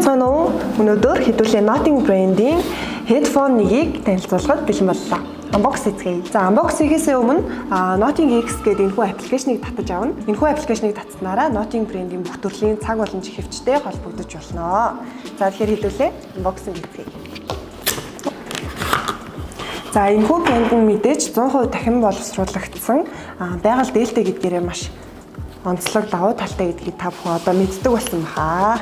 Сайн байцгаана уу? Өнөөдөр хэдүүлээ Nothing брендийн headphone нэгийг танилцуулахад бэлэн боллоо. Unbox хийцгээе. За, unbox хийхээс өмнө Nothing X гэдэг энэхүү application ыг татаж авна. Энэхүү application ыг татсанараа Nothing брендийн бүх төрлийн цаг болон чихэвчтэй холбогдож болно. За, тэгэхээр хэдүүлээ unboxing хийцгээе. За, энэхүү брэнд нь мэдээж 100% дахин боловсруулагдсан байгаль дээлтэй гэдгээрээ маш онцлог, давуу талтай гэдгийг та бүхэн одоо мэддэг болсон баха.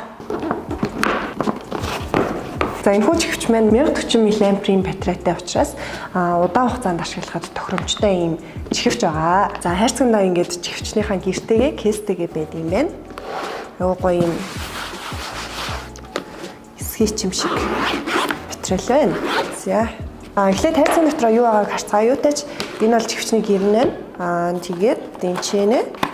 За, энэхүү чихвч маань 1040 мА-ийн батарейтай учраас удаан хугацаанд ашиглахад тохиромжтой ийм чихвч байгаа. За, хайрцагндаа ингээд чихвчнийхаа гэртэйгээ, case тэйгээ байдаг юм байна. Айгуу гоё юм эсхий юм шиг материал байна. За. А эхлээд хайрцаг дотроо юу байгааг харцгаа. Юутай ч энэ бол чихвчний гэр нь байна. Тэгээд дэнчэнэ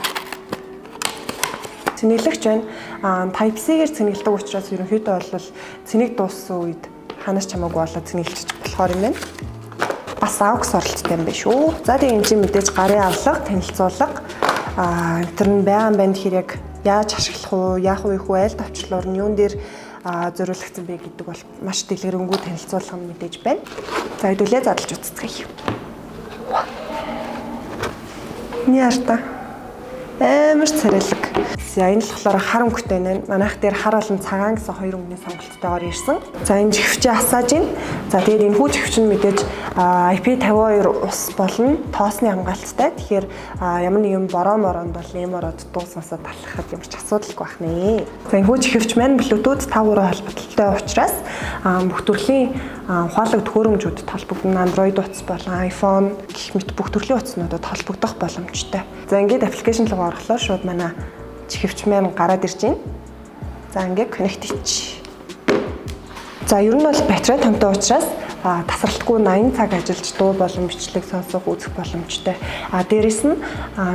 цэнэглэгч байна. Type-C-гээр цэнэглэдэг учраас ерөнхийдөө бол цэнийг дууссан үед ханаас чамаагүй болоод цэнэглэж болохоор юм байна. Бас AUX оролттой юм байна шүү. За, тэгээ энэ чинь мэдээж гарын авлага, танилцуулга тэр нь байгаа юм байна. Тэгэхээр яг яаж ашиглах уу, яах вэ, хүү аль товчлуур нь юун дээр зориулагдсан бэ гэдэг бол маш дэлгэрэнгүй танилцуулга нь мэдээж байна. За, хэдүүлээ задлж үзцгээе. Миний арта амар царайлаг. За, энэ л болохоор хар өнгөтэй байна. Манайх дээр хар болон цагаан гэсэн хоёр өнгөний сонголттойгоор ирсэн. За, энэ чихвчээ асааж байна. За, тэгээд энэ хүү чихвч нь мэдээж IP52 ус болон тоосны хамгаалттай. Тэгэхээр ямар нэгэн бороо мороонд бол эм ороод дуу сонсоод алхахад ямар ч асуудалгүй байх нэ. За, энэ хүү чихвч маань Bluetooth 5.3 холбогдлолтой учраас бүх төрлийн ухаалаг төхөөрөмжүүдэд холбогдоно. Android утас болон iPhone гэх мэт бүх төрлийн утаснуудад холбогдох боломжтой. За, ингээд application руу орохлоор шууд манай чихвч маань гараад ирж байна. За, ингээд connect хийчих. За, ер нь бол батарей томтой учраас тасралтгүй 80 цаг ажиллаж дуу болон бичлэг сонсох, үзэх боломжтой. А дээрэс нь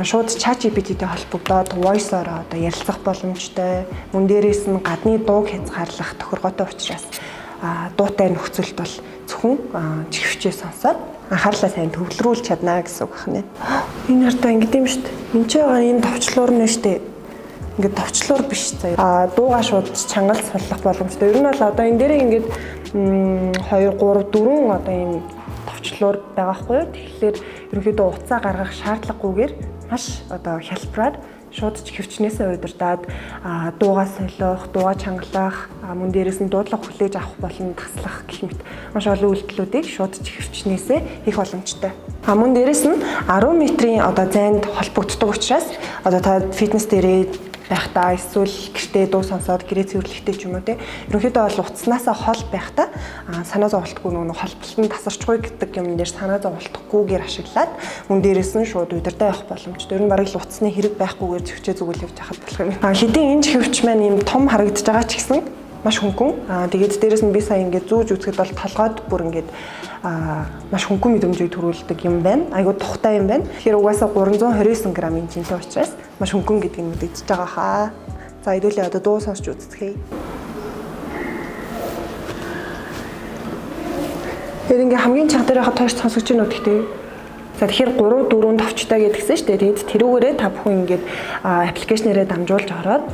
шууд ChatGPT-тэй холбогдоод voice-ороо одоо ярилцах боломжтой. Мөн дээрэс нь гадны дууг хязгаарлах тохиргоотой учраас дуутай нөхцөлд бол зөвхөн чихвчээ сонсоод анхаарлаа сайн төвлөрүүлж чадна гэсэн үг байна. Энэ хартаа ингэдэм юм шүү дээ. Энд ч байгаа энэ товчлуур нь шүү дээ. Ингээд товчлуур биш заяа. Дуугаа шууд чангалт суллах боломжтой. Ер нь бол одоо энэ дээрээ ингээд 2 3 4 одоо ийм товчлуур байгаа хгүй юу. Тэгэхээр ерөнхийдөө утсаа гаргах шаардлагагүйгээр маш одоо хялбараар шууд чихвчнээсээ удирдаад дуугаа солих, дуугаа чангалах, мөн дээрээс нь дуудлага хүлээж авах болон таслах гэх мэт маш олон үйлдэлүүдийг шууд чихвчнээсээ хийх боломжтой. А мөн дээрээс нь 10 метрийн одоо зайд холбогддог учраас одоо та фитнес дээрээ байхдаа эсвэл гэртээ дуу сонсоод гэрээ цэвэрлэхдээ ч юм уу те, ерөнхийдөө бол утаснаасаа хол байхдаа санаа зовлтгүй, нөгөө холболт нь тасарчгүй гэдэг юм дээр санаа зовлтгүйгээр ашиглаад мөн дээрээс нь шууд удирдаа явах боломжтой. Ер нь бараг л утасны хэрэг байхгүйгээр зөгчээ зүгэл явж хахад болох юм. Хэдийн энэ чихвч маань ийм том харагдаж байгаа ч гэсэн маш хөнгөн. Тэгээд дээрээс нь би сая ингээд зүүж үзэхэд бол толгойд бүр ингээд маш хөнгөн мэдрэмжийг төрүүлдэг юм байна. Айгуу тухтай юм байна. Тэгэхээр угаасаа 329 г-ын жинтэй учраас маш хөнгөн гэдгийг мэдэгдэж байгаа хаа. За, хэдүүлээ одоо дуу сонсч үзцгээе. Тэгэхээр ингээ хамгийн чанга дээр хахад тоош сонсогч гинүү гэхдээ. За, тэгэхээр 3 4 товчтой гэдгсэн шүү дээ. Тэгээд тэрүүгээрээ та бүхэн ингээд application ээрээ дамжуулж ороод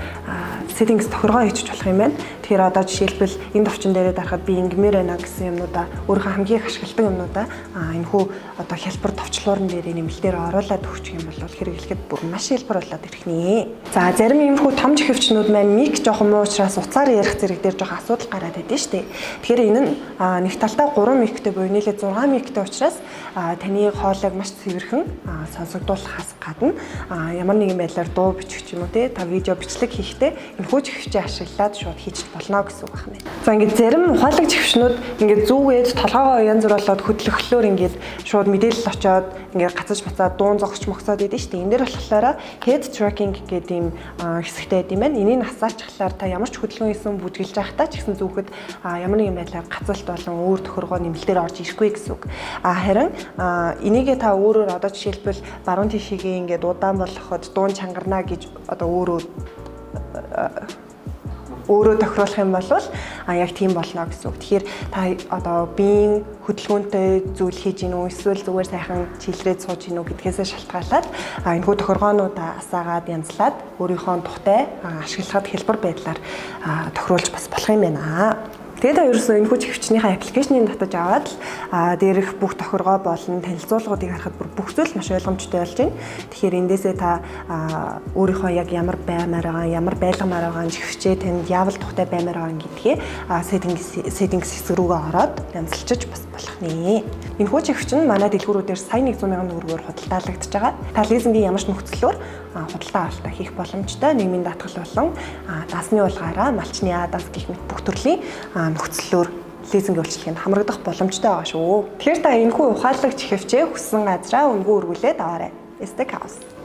settings тохиргоо хийчих болох юм байна. Тэгэхээр одоо жишээлбэл энэ товчон дээрээ дарахад би ингэмээр байна гэсэн юмнуудаа, өөрийнхөө хамгийн их ашигладаг юмнуудаа энэхүү одоо хялбар товчлуурн дээрээ нэмэлтээр оруулаад өгчих юм бол хэрэглэхэд бүр маш хялбар болоод ирэх нэ. За, зарим иймэрхүү том чихвчнүүд маань mic жоохон муу учраас утсаар ярих зэрэг дээр жоохон асуудал гараад байдсан шүү дээ. Тэгэхээр энэ нь нэг талдаа 3 mic тэй буюу нийлээд 6 mic тэй учраас таны хоолойг маш цэвэрхэн сонсогдуулахаас гадна ямар нэгэн байдлаар дуу бичих ч юм уу те, та видео бичлэг хийхдээ энэхүү чихвчээ ашиглаад шууд хийж болно гэсэн үг байна. За, ингээд зарим ухаалаг чихвчнүүд ингээд зүүгээд толгоогоо янз бүр болоод хөдлөхлөөр ингээд шууд мэдээлэл очоод ингээд гацаж мацаад дуун зогсч могсоод идэв шүү дээ. Энэ дээр болохоор head tracking гэдэг ийм хэсэгтэй байд юм байна. Энийг асаарчхлаар та ямар ч хөдөлгөөн хийсэн, бүжгэлж байхдаа ч гэсэн зүүхэд ямар нэгэн байдлаар гацалт болон өөр тохиргоо нэмэлтээр орж ирэхгүй гэсэн үг. А харин энийгээ та өөрөөр одоо жишээлбэл баруун тишээгээ ингээд удаан болгоход дуун чангарна гэж одоо өөрөө Өөрөө тохируулах юм бол яг тийм болно гэсэн үг. Тэгэхээр та одоо биеийн хөдөлгөөнтэй зүйл хийж гин үү, эсвэл зүгээр сайхан chill рээд сууж гин үү гэдгээсээ шалтгаалаад энэхүү тохиргоонуудаа асаагаад, янзлаад өөрийнхөө тухтай ашиглахад хялбар байдлаар тохируулж бас болох юм байна. Тэгээд ерөөсөө энэхүү чихвчнийхээ application ийг татаж аваад л дээрх бүх тохиргоо болон танилцуулгуудыг харахад бүр бүх зүйл маш ойлгомжтой болж байна. Тэгэхээр эндээсээ та өөрийнхөө яг ямар баймаар байгаа, ямар байлгамаар байгаа, чихвчээ танд яавал тухтай баймаар байгаа гэдгээ settings хэсэг рүүгээ ороод янзалчиж бас болох нэ. Энэхүү чихвч нь манай дэлгүүрүүдээр сая 100 мянган төгрөгөөр худалдаалагдаж байгаа. Та лизингийн ямар ч нөхцлөөр худалдаа авалтаа хийх боломжтой. Нийгмийн даатгал болон даасны хулгаараа, малчны А даас гэх мэт бүх төрлийн нөхцлөөр лизинг үйлчилгээнд хамрагдах боломжтой байгаа шүү. Тэгэхээр та энэхүү ухаалаг чихвчээ хүссэн газраа үнэгүй өргүүлээд аваарай. Steak House.